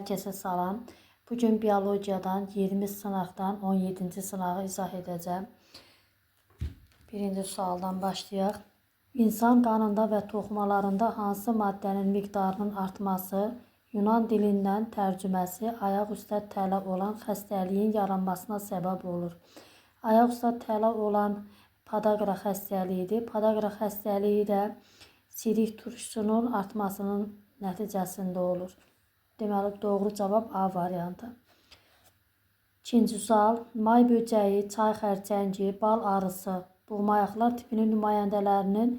Hər kəsə salam. Bugün biologiyadan 20 sınaqdan 17-ci sınağı izah edəcəm. Birinci sualdan başlayaq. İnsan qanında və toxumalarında hansı maddənin miqdarının artması Yunan dilindən tərcüməsi ayaq üstə tələ olan xəstəliyin yaranmasına səbəb olur? Ayaq üstə tələ olan podaqra xəstəliyidir. Podaqra xəstəliyi də sidik turşusunun artmasının nəticəsində olur. Deməli, doğru cavab A variantı. İkinci sual. May böcəyi, çay xərçəngi, bal arısı, buğmayaqlar tipinin nümayəndələrinin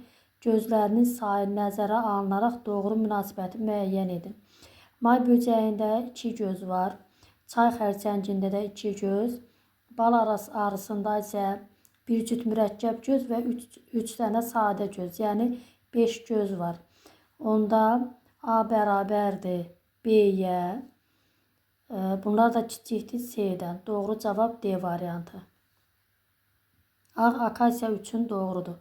gözlərinin sayı nəzərə alınaraq doğru münasibəti müəyyən edin. May böcəyində 2 göz var. Çay xərçəngində də 2 göz. Bal arısında isə bir cüt mürəkkəb göz və 3 dənə sadə göz, yəni 5 göz var. Onda A bərabərdir B-yə. Bunlar da kiçikdir C-dən. Doğru cavab D variantı. Ağ akasiya üçün doğrudur.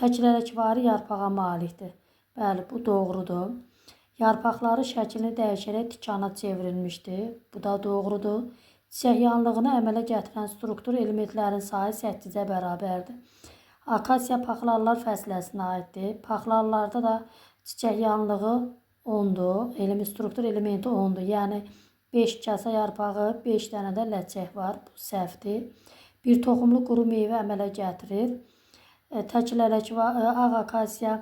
Təklələkvari yarpağa malikdir. Bəli, bu doğrudur. Yarpaqları şəklini dəyişərək tikana çevrilmişdir. Bu da doğrudur. Çiçək yanlığını əmələ gətirən struktur elementlərin sayı 8-ə bərabərdir. Akasiya paxlallar fəsləsinə aiddir. Paxlallarda da çiçək yanlığı 10-dur. Struktur elementi 10-dur. Yəni 5 kasa yarpağı, 5 dənə də ləçək var. Bu səhvdir. Bir toxumlu quru meyvə əmələ gətirir. Təklələk ağ akasiya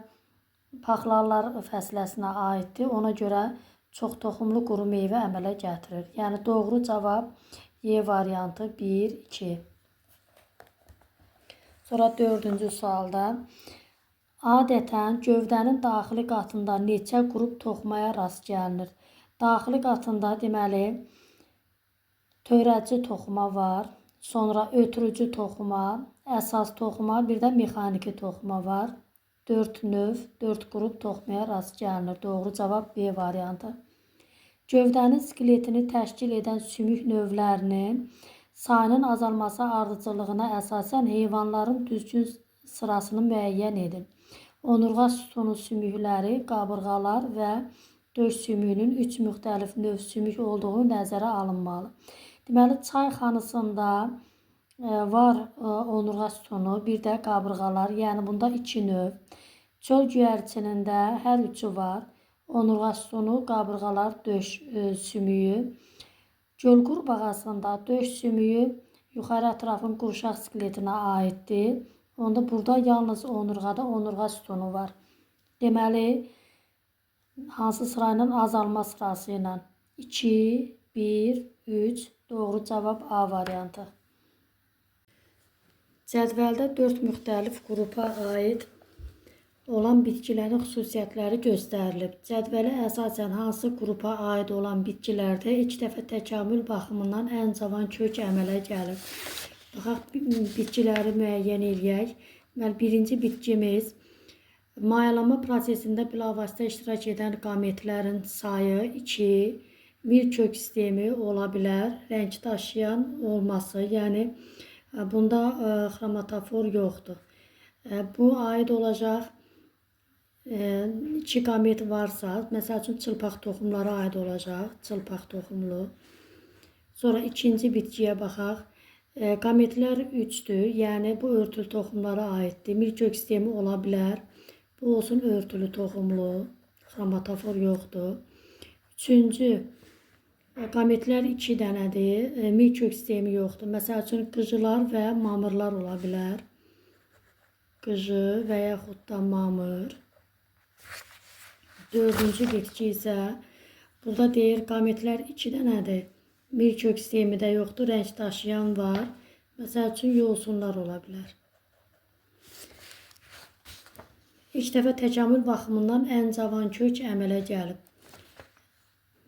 paxlallar fəsləsinə aiddir. Ona görə çox toxumlu quru meyvə əmələ gətirir. Yəni doğru cavab Y variantı 1, 2. Sonra dördüncü sualda adətən gövdənin daxili qatında neçə qrup toxumaya rast gəlinir? Daxili qatında deməli törədici toxuma var, sonra ötürücü toxuma, əsas toxuma, bir də mexaniki toxuma var. 4 növ, 4 qrup toxumaya rast gəlinir. Doğru cavab B variantı. Gövdənin skeletini təşkil edən sümük növlərinin sayının azalması ardıcıllığına əsasən heyvanların düzgün sırasını müəyyən edin. Onurğa sütunu sümükləri, qabırğalar və döş sümüyünün 3 müxtəlif növ sümük olduğu nəzərə alınmalı. Deməli, çay xanısında var onurğa sütunu, bir də qabırğalar, yəni bunda 2 növ. Çöl göyərçinində hər üçü var. Onurğa sütunu, qabırğalar, döş sümüyü. Göl qurbağasında döş sümüyü yuxarı ətrafın qurşaq skeletinə aiddir. Onda burada yalnız onurğada onurğa sütunu var. Deməli, hansı sıra ilə? Azalma sırası ilə. 2, 1, 3. Doğru cavab A variantı. Cədvəldə 4 müxtəlif qrupa aid olan bitkilərin xüsusiyyətləri göstərilib. Cədvələ əsasən hansı qrupa aid olan bitkilərdə ilk dəfə təkamül baxımından ən cavan kök əmələ gəlir? Baxaq, bitkiləri müəyyən eləyək. Deməli, birinci bitkimiz mayalama prosesində bilavasitə iştirak edən qametlərin sayı 2, bir kök sistemi ola bilər, rəng daşıyan olması, yəni bunda xromatofor yoxdur. Bu aid olacaq 2 qamet varsa, məsəl üçün çılpaq toxumlara aid olacaq, çılpaq toxumlu. Sonra ikinci bitkiyə baxaq. Qametlər 3-dür, yəni bu örtülü toxumlara aiddir. Mil kök sistemi ola bilər. Bu olsun örtülü toxumlu, xromatofor yoxdur. Üçüncü, qametlər 2 dənədir, mil kök sistemi yoxdur. Məsəl üçün qıcılar və mamırlar ola bilər. Qıcı və yaxud da mamır. Dördüncü bitki isə burada deyir qametlər 2 dənədir. Mil kök sistemi də yoxdur, rəng daşıyan var. Məsəl üçün yosunlar ola bilər. İlk dəfə təkamül baxımından ən cavan kök əmələ gəlib.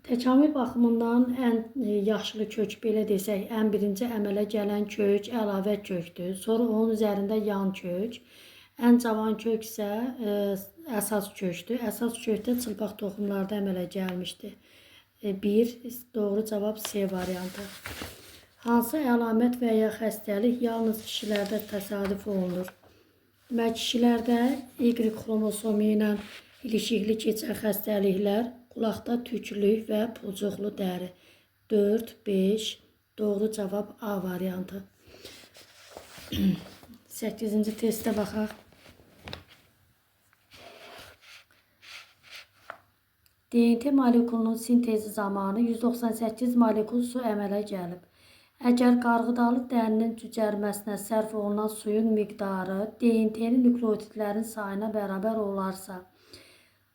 Təkamül baxımından ən yaşlı kök, belə desək, ən birinci əmələ gələn kök əlavə kökdür. Sonra onun üzərində yan kök. Ən cavan kök isə əsas kökdür. Əsas kökdə çılpaq toxumlarda əmələ gəlmişdi. 1, doğru cavab C variantı. Hansı əlamət və ya xəstəlik yalnız kişilərdə təsadüf olunur? Demək, kişilərdə Y xromosomu ilə ilişikli keçən xəstəliklər Qulaqda tüklük və pulcuqlu dəri. 4, 5. Doğru cavab A variantı. 8-ci testə baxaq. DNT molekulunun sintezi zamanı 198 molekul su əmələ gəlib. Əgər qarğıdalı dəninin cücərməsinə sərf olunan suyun miqdarı DNT-nin nükleotidlərin sayına bərabər olarsa,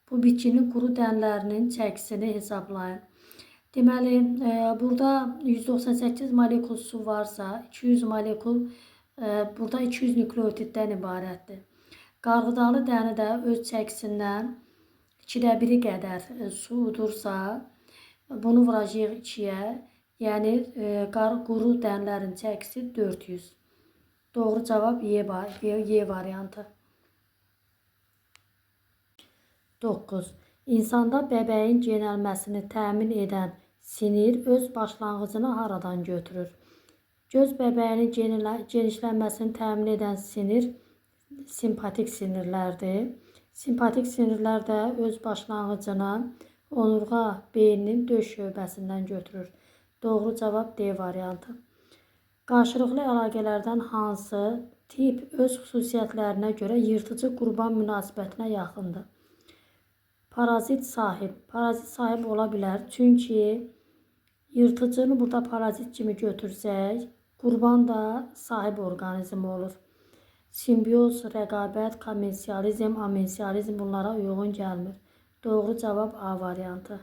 bu bitkinin quru dənlərinin çəkisini hesablayın. Deməli, burada 198 molekul su varsa, 200 molekul, burada 200 nükleotiddən ibarətdir. Qarğıdalı dəni də öz çəkisindən 2-də 1-i qədər su udursa, bunu vuracağıq 2-yə. Yəni, quru dənlərin çəkisi 400. Doğru cavab Y variantı. 9. İnsanda bəbəyin genəlməsini təmin edən sinir öz başlanğıcını haradan götürür? Göz bəbəyinin genişlənməsini təmin edən sinir simpatik sinirlərdir. Simpatik sinirlər də öz başlanğıcını onurğa beyninin döş şöbəsindən götürür. Doğru cavab D variantı. Qarşılıqlı əlaqələrdən hansı tip öz xüsusiyyətlərinə görə yırtıcı qurban münasibətinə yaxındır? Parazit sahib. Parazit sahib ola bilər. Çünki yırtıcını burada parazit kimi götürsək, qurban da sahib orqanizm olur. Simbioz, rəqabət, kommensializm, amensializm bunlara uyğun gəlmir. Doğru cavab A variantı.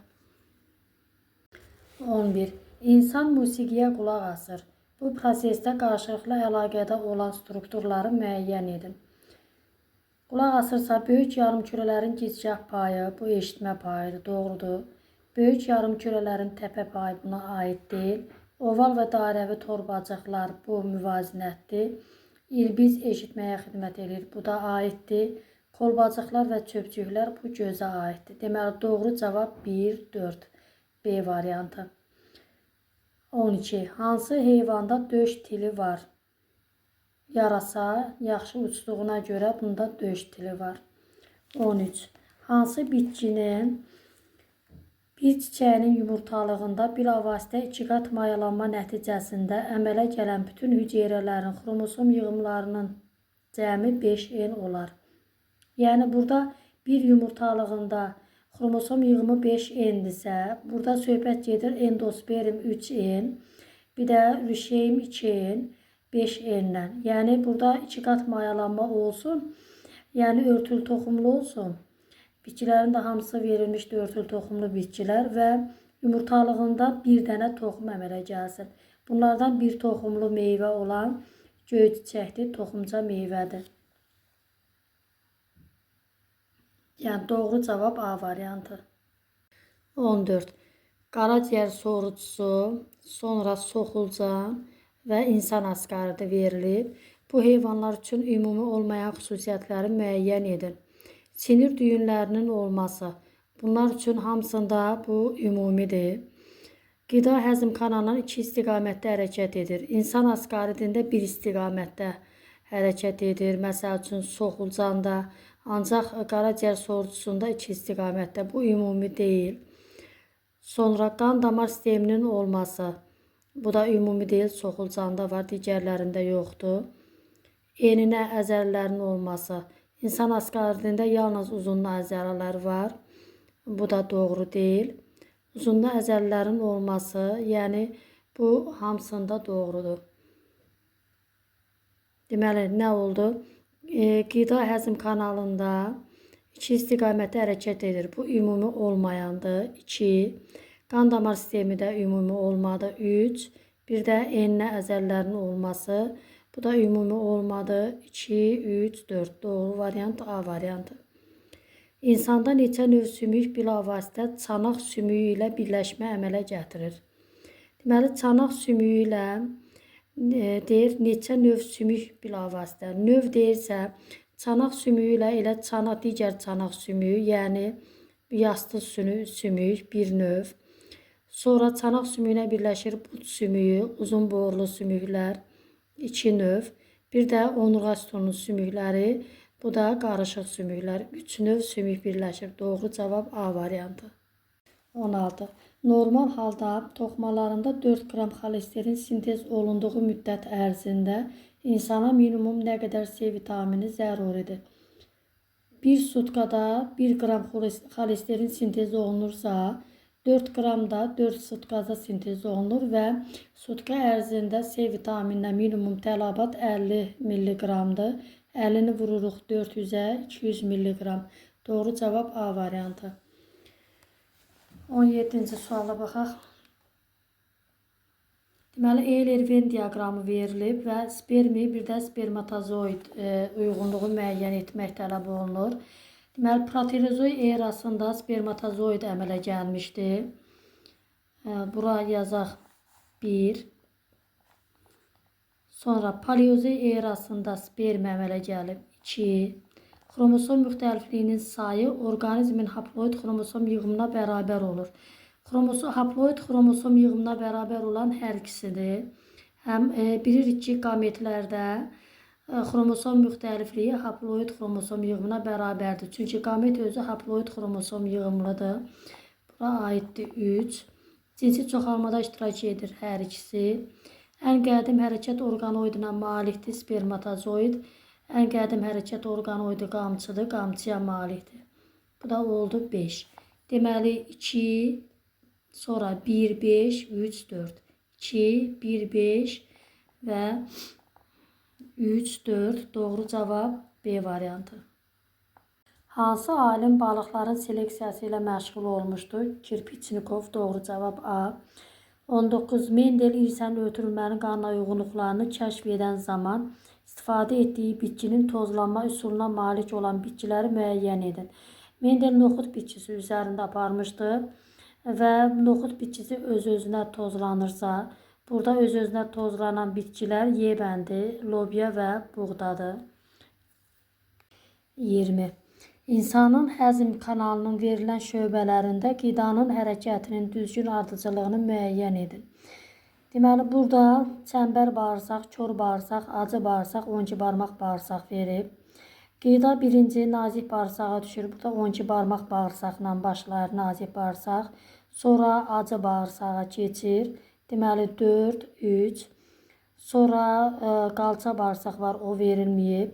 11. İnsan musiqiyə qulaq asır. Bu prosesdə qarşılıqlı əlaqədə olan strukturları müəyyən edin. Qulaq asırsa, böyük yarımkürələrin gicgah payı, bu eşitmə payıdır, doğrudur. Böyük yarımkürələrin təpə payı buna aid deyil. Oval və dairəvi torbacıqlar bu müvazinətdir. İlbiz eşitməyə xidmət edir, bu da aiddir. Kolbacıqlar və çöpcüklər bu gözə aiddir. Deməli, doğru cavab 1, 4, B variantı. 12. Hansı heyvanda döş tili var? Yarasa yaxşı uçduğuna görə bunda döş tili var. 13. Hansı bitkinin bir çiçəyinin yumurtalığında bilavasitə iki qat mayalanma nəticəsində əmələ gələn bütün hüceyrələrin xromosom yığımlarının cəmi 5N olar? Yəni, burada bir yumurtalığında xromosom yığımı 5N-dirsə, burada söhbət gedir endosperm 3N, bir də rüşeym 2N, 5N-lə. Yəni, burada iki qat mayalanma olsun, yəni örtülü toxumlu olsun. Bitkilərin də hamısı verilmişdir örtülü toxumlu bitkilər və yumurtalığında bir dənə toxum əmələ gəlsin. Bunlardan bir toxumlu meyvə olan göy çiçəkdir, toxumca meyvədir. Yəni, doğru cavab A variantı. 14. Qaraciyər sorucusu, sonra soxulcan və insan asqaridi verilib. Bu heyvanlar üçün ümumi olmayan xüsusiyyətləri müəyyən edin. Sinir düyünlərinin olması. Bunlar üçün hamısında bu ümumidir. Qida həzm kanalından iki istiqamətdə hərəkət edir. İnsan asqaridində bir istiqamətdə hərəkət edir. Məsəl üçün, soxulcanda, ancaq qaraciyər sorucusunda iki istiqamətdə. Bu ümumi deyil. Sonra qan damar sisteminin olması. Bu da ümumi deyil, soxulcanda var, digərlərində yoxdur. Eninə əzələlərin olması. İnsan asqaridində yalnız uzunlu əzələlər var. Bu da doğru deyil. Uzunlu əzələlərin olması, yəni bu hamısında doğrudur. Deməli, nə oldu? Qida həzm kanalında iki istiqamətdə hərəkət edir. Bu ümumi olmayandır. 2. Qan damar sistemi də ümumi olmadı. 3. Bir də eninə əzələlərin olması. Bu da ümumi olmadı. 2, 3, 4. Doğru variant A variantı. İnsanda neçə növ sümük bilavasitə çanaq sümüyü ilə birləşmə əmələ gətirir? Deməli, çanaq sümüyü ilə deyir neçə növ sümük bilavasitə. Növ deyirsə, çanaq sümüyü ilə elə çanaq, digər çanaq sümüyü, yəni yastı sümük bir növ. Sonra çanaq sümüyünə birləşir but sümüyü, uzun boğurlu sümüklər, 2 növ. Bir də onurğa sütunun sümükləri, bu da qarışıq sümüklər. 3 növ sümük birləşir. Doğru cavab A variantı. 16. Normal halda toxumalarında 4 qram xolesterin sintez olunduğu müddət ərzində insana minimum nə qədər C vitamini zəruridir? Bir sutkada 1 qram xolesterin sintez olunursa, 4 qram da 4 sutkada sintez olunur və sutka ərzində C vitamininə minimum tələbat 50 milliqramdır. 50-ni vururuq 400-ə, 200 milliqram. Doğru cavab A variantı. 17-ci suala baxaq. Deməli, Euler-Venn diaqramı verilib və spermi, bir də spermatozoid uyğunluğu müəyyən etmək tələb olunur. Deməli, proterozoy erasında spermatozoid əmələ gəlmişdi. Bura yazaq 1. Sonra paleozoy erasında sperm əmələ gəlib 2. Xromosom müxtəlifliyinin sayı orqanizmin haploid xromosom yığımına bərabər olur. Haploid xromosom yığımına bərabər olan hər ikisidir. Həm bilirik ki, qametlərdə xromosom müxtəlifliyi haploid xromosom yığımına bərabərdir. Çünki qamet özü haploid xromosom yığımlıdır. Bura aiddir 3. Cinsi çoxalmada iştirak edir hər ikisi. Ən qədim hərəkət orqanoidinə malikdir spermatozoid. Ən qədim hərəkət orqanoidi qamçıdır, qamçıya malikdir. Bu da oldu 5. Deməli 2, sonra 1, 5, 3, 4. 2, 1, 5 və 3, 4. Doğru cavab B variantı. Hansı alim balıqların seleksiyası ilə məşğul olmuşdu? Kirpiçnikov. Doğru cavab A. 19. Mendel irsən ötürülmənin qanuna uyğunluqlarını kəşf edən zaman istifadə etdiyi bitkinin tozlanma üsuluna malik olan bitkiləri müəyyən edin. Mendel noxud bitkisi üzərində aparmışdı və noxud bitkisi öz-özünə tozlanırsa, burada öz-özünə tozlanan bitkilər Y bəndi, lobya və buğdadır. 20. İnsanın həzm kanalının verilən şöbələrində qidanın hərəkətinin düzgün ardıcıllığını müəyyən edin. Deməli, burada çəmbər bağırsaq, kor bağırsaq, acı bağırsaq, 12 barmaq bağırsaq verib. Qida birinci nazik bağırsağa düşür. Burada 12 barmaq bağırsaqla başlayır nazik bağırsaq. Sonra acı bağırsağa keçir. Deməli, 4, 3. Sonra qalça bağırsaq var, o verilməyib.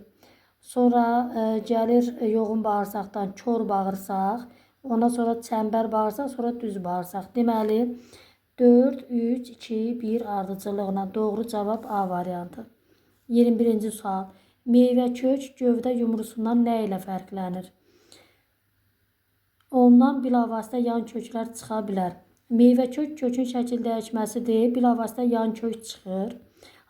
Sonra gəlir yoğun bağırsaqdan kor bağırsaq. Ondan sonra çəmbər bağırsaq, sonra düz bağırsaq. Deməli, 4, 3, 2, 1 ardıcıllığına doğru cavab A variantı. 21-ci sual. Meyvə kök gövdə yumrusundan nə ilə fərqlənir? Ondan bilavasitə yan köklər çıxa bilər. Meyvə kök kökün şəkil dəyişməsidir. Bilavasitə yan kök çıxır.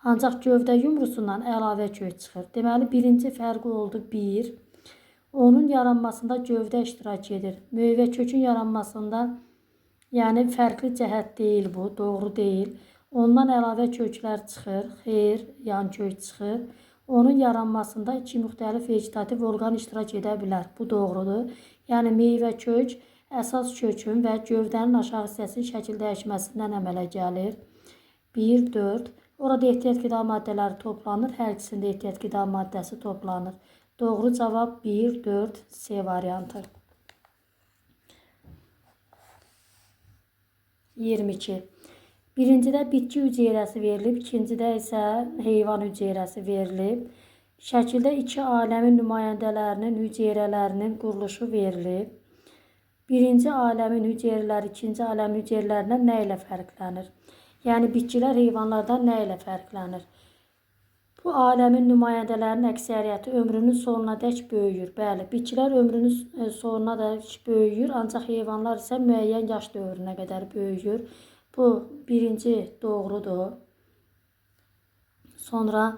Ancaq gövdə yumrusundan əlavə kök çıxır. Deməli, birinci fərqi oldu 1. Onun yaranmasında gövdə iştirak edir. Meyvə kökün yaranmasında, yəni fərqli cəhət deyil bu, doğru deyil. Ondan əlavə köklər çıxır, xeyr, yan kök çıxır. Onun yaranmasında iki müxtəlif vegetativ orqan iştirak edə bilər. Bu doğrudur. Yəni meyvə kök əsas kökün və gövdənin aşağı hissəsinin şəkil dəyişməsindən əmələ gəlir. 1, 4. Orada ehtiyat qida maddələri toplanır. Hər ikisində ehtiyat qida maddəsi toplanır. Doğru cavab 1, 4, C variantı. 22. Birincidə bitki hüceyrəsi verilib, ikincidə isə heyvan hüceyrəsi verilib. Şəkildə iki aləmin nümayəndələrinin hüceyrələrinin quruluşu verilib. Birinci aləmin hüceyrələri ikinci aləmin hüceyrələrindən nə ilə fərqlənir? Yəni bitkilər heyvanlardan nə ilə fərqlənir? Bu aləmin nümayəndələrinin əksəriyyəti ömrünün sonuna dək böyüyür. Bəli, bitkilər ömrünün sonuna dək böyüyür, ancaq heyvanlar isə müəyyən yaş dövrünə qədər böyüyür. Bu birinci doğrudur. Sonra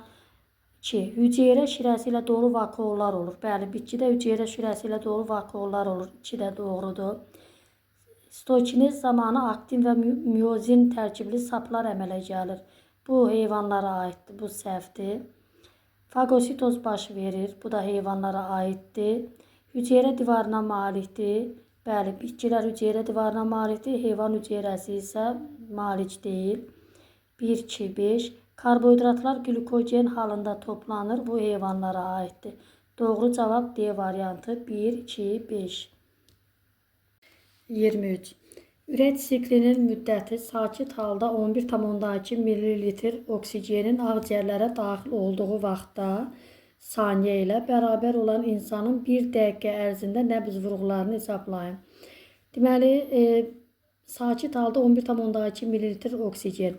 2. Hüceyrə şirəsi ilə dolu vakuollar olur. Bəli, bitkidə hüceyrə şirəsi ilə dolu vakuollar olur. 2 də doğrudur. Stokinez zamanı aktin və miyozin tərkibli saplar əmələ gəlir. Bu heyvanlara aiddir, bu səhvdir. Fagositoz baş verir, bu da heyvanlara aiddir. Hüceyrə divarına malikdir. Bəli, bitkilər hüceyrə divarına malikdir, heyvan hüceyrəsi isə malik deyil. 1, 2, 5. Karbohidratlar glikogen halında toplanır, bu heyvanlara aiddir. Doğru cavab D variantı 1, 2, 5. 23. Ürək siklinin müddəti sakit halda 11,2 millilitr oksigenin ağciyərlərə daxil olduğu vaxtda saniyə ilə bərabər olan insanın bir dəqiqə ərzində nəbz vurğularını hesablayın. Deməli, sakit halda 11,2 millilitr oksigen.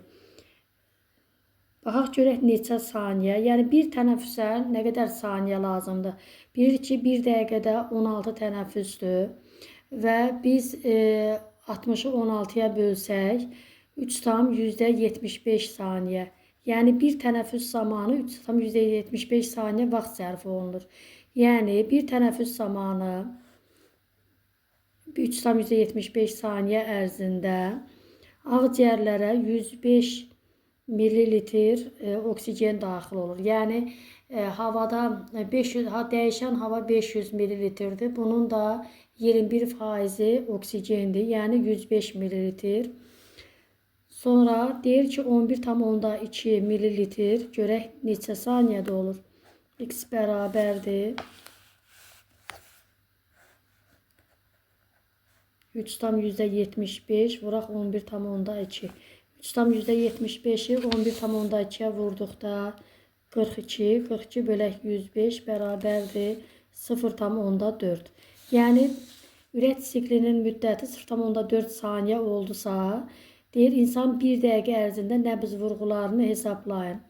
Baxaq görək neçə saniyə, yəni bir tənəffüsə nə qədər saniyə lazımdır. Bilirik ki, bir dəqiqədə 16 tənəffüsdür və biz 60-ı 16-ya bölsək 3,75 saniyə. Yəni bir tənəffüs zamanı 3,75 saniyə vaxt sərf olunur. Yəni bir tənəffüs zamanı 3,75 saniyə ərzində ağciyərlərə 105 millilitr oksigen daxil olur. Yəni havada 500, dəyişən hava 500 millilitrdir. Bunun da 21% oksigendir. Yəni 105 millilitr. Sonra deyir ki 11,2 millilitr. Görək neçə saniyədə olur. X bərabərdir 3,75 vuraq 11,2. 3,75-i 11,2-yə vurduqda 42, 42 bölək 105 bərabərdir 0,4. Yəni ürək siklinin müddəti 0,4 saniyə oldusa, deyir insan bir dəqiqə ərzində nəbz vurğularını hesablayın.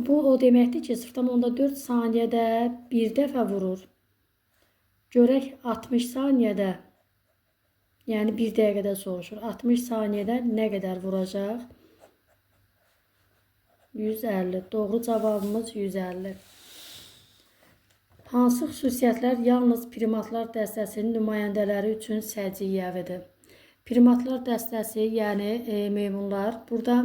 Bu o deməkdir ki, 0,4 saniyədə bir dəfə vurur. Görək 60 saniyədə, yəni bir dəqiqədə soruşur. 60 saniyədə nə qədər vuracaq? 150. Doğru cavabımız 150. Hansı xüsusiyyətlər yalnız primatlar dəstəsinin nümayəndələri üçün səciyyəvidir? Primatlar dəstəsi, yəni meymunlar, burada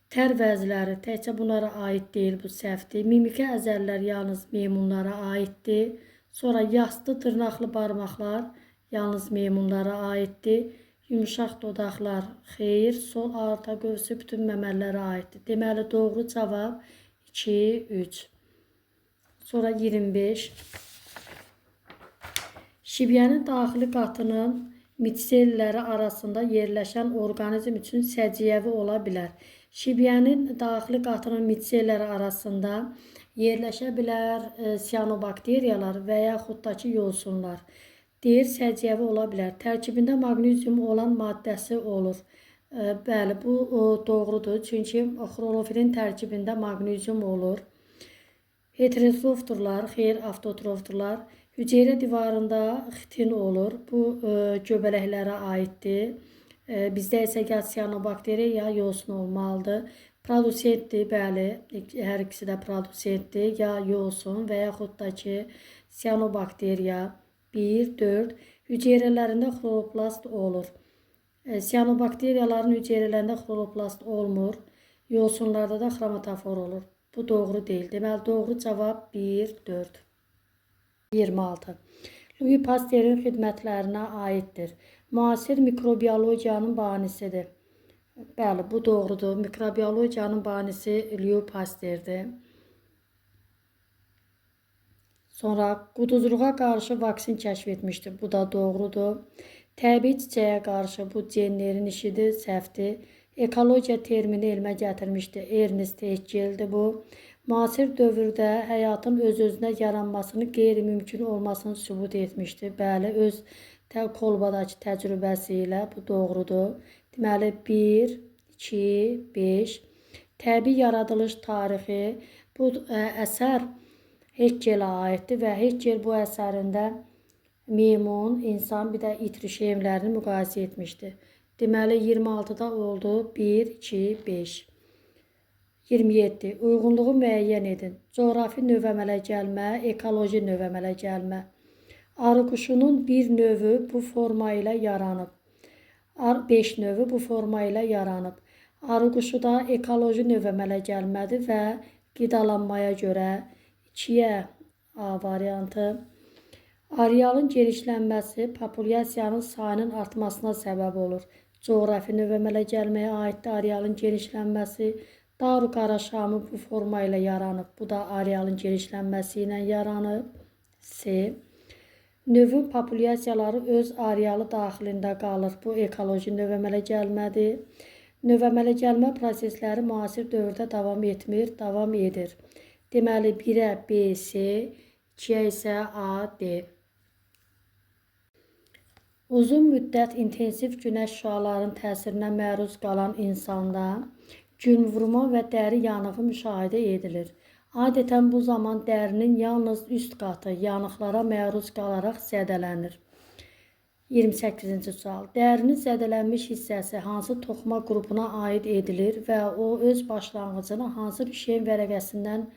tər vəziləri təkcə bunlara aid deyil, bu səhvdir. Mimiki əzəllər yalnız meymunlara aiddir. Sonra yastı dırnaqlı barmaqlar yalnız meymunlara aiddir. Yumşaq dodaqlar xeyir, sol aorta qövsü bütün məməlilərə aiddir. Deməli, doğru cavab 2, 3. Sonra 25. Şibyənin daxili qatının mitselləri arasında yerləşən orqanizm üçün səciyyəvi ola bilər. Şibyənin daxili qatının mitselləri arasında yerləşə bilər siyanobakteriyalar və yaxud da ki, yosunlar. Deyir, səciyyəvi ola bilər. Tərkibində maqnezium olan maddəsi olur. Bəli, bu doğrudur. Çünki xrolofilin tərkibində maqnezium olur. Heterotrofdurlar, xeyr, avtotrofdurlar. Hüceyrə divarında xitin olur. Bu göbələklərə aiddir. Bizdə isə ya siyanobakteriya, ya yosun olmalıdır. Produsentdir, bəli, hər ikisi də produsentdir. Ya yosun və yaxud da ki, siyanobakteriya. 1, 4. Hüceyrələrində xloroplast olur. Siyanobakteriyaların hüceyrələrində xloroplast olmur. Yosunlarda da xromatofor olur. Bu doğru deyil. Deməli, doğru cavab 1, 4. 26. Louis Pasteur'in xidmətlərinə aiddir. Müasir mikrobiologiyanın banisidir. Bəli, bu doğrudur. Mikrobiologiyanın banisi Louis Pasteur'dir. Sonra quduzluğa qarşı vaksin kəşf etmişdir. Bu da doğrudur. Təbii çiçəyə qarşı bu Jennerin işidir, səhvdir. Ekologiya termini elmə gətirmişdi. Ernest Haeckel'dir bu. Müasir dövrdə həyatın öz-özünə yaranmasının qeyri-mümkün olmasını sübut etmişdi. Bəli, öz kolbadakı təcrübəsi ilə bu doğrudur. Deməli, 1, 2, 5. Təbii yaradılış tarixi bu əsər Haeckel'ə aiddir və Haeckel bu əsərində meymun, insan, bir də it rüşeymlərini müqayisə etmişdi. Deməli, 26-da oldu 1, 2, 5. 27. Uyğunluğu müəyyən edin. Coğrafi növ əmələ gəlmə, ekoloji növ əmələ gəlmə. Arıquşunun bir növü bu forma ilə yaranıb. 5 növü bu forma ilə yaranıb. Arıquşu da ekoloji növ əmələ gəlmədir və qidalanmaya görə 2-yə A variantı. Arealın genişlənməsi populyasiyanın sayının artmasına səbəb olur. Coğrafi növ əmələ gəlməyə aiddir arealın genişlənməsi. Daru qaraşamı bu forma ilə yaranıb. Bu da arealın genişlənməsi ilə yaranıb. C. Növün populyasiyaları öz arealı daxilində qalır. Bu ekoloji növ əmələ gəlmədir. Növ əmələ gəlmə prosesləri müasir dövrdə davam etmir, davam edir. Deməli, 1-ə B, C, 2-yə isə A, D. Uzun müddət intensiv günəş şüalarının təsirinə məruz qalan insanda günvurma və dəri yanığı müşahidə edilir. Adətən bu zaman dərinin yalnız üst qatı yanıqlara məruz qalaraq zədələnir. 28-ci sual. Dərinin zədələnmiş hissəsi hansı toxuma qrupuna aid edilir və o öz başlanğıcını hansı rüşeym vərəqəsindən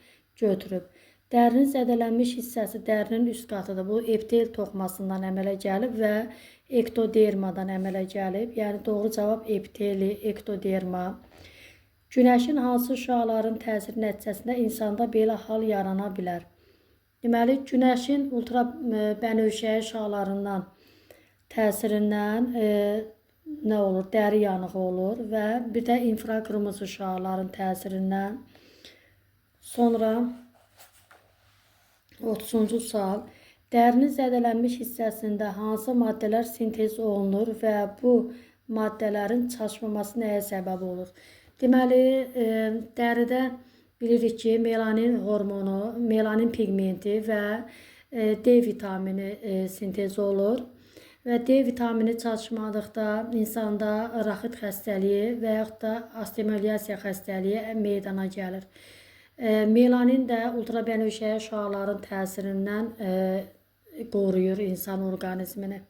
götürüb? Dərinin zədələnmiş hissəsi dərinin üst qatıdır. Bu epitel toxumasından əmələ gəlib və ektodermadan əmələ gəlib. Yəni doğru cavab epiteli, ektoderma. Günəşin hansı şüaların təsiri nəticəsində insanda belə hal yarana bilər? Deməli, günəşin ultra bənövşəyi şüalarından təsirindən nə olur? Dəri yanığı olur və bir də infraqırmızı şüaların təsirindən. Sonra 30-cu sual. Dərinin zədələnmiş hissəsində hansı maddələr sintez olunur və bu maddələrin çatışmaması nəyə səbəb olur? Deməli, dəridə bilirik ki, melanin hormonu, melanin piqmenti və D vitamini sintez olur. Və D vitamini çatışmadıqda insanda raxit xəstəliyi və yaxud da osteomiyelasiya xəstəliyi meydana gəlir. Melanin də ultrabənövşəyi şüaların təsirindən qoruyur insan orqanizmini.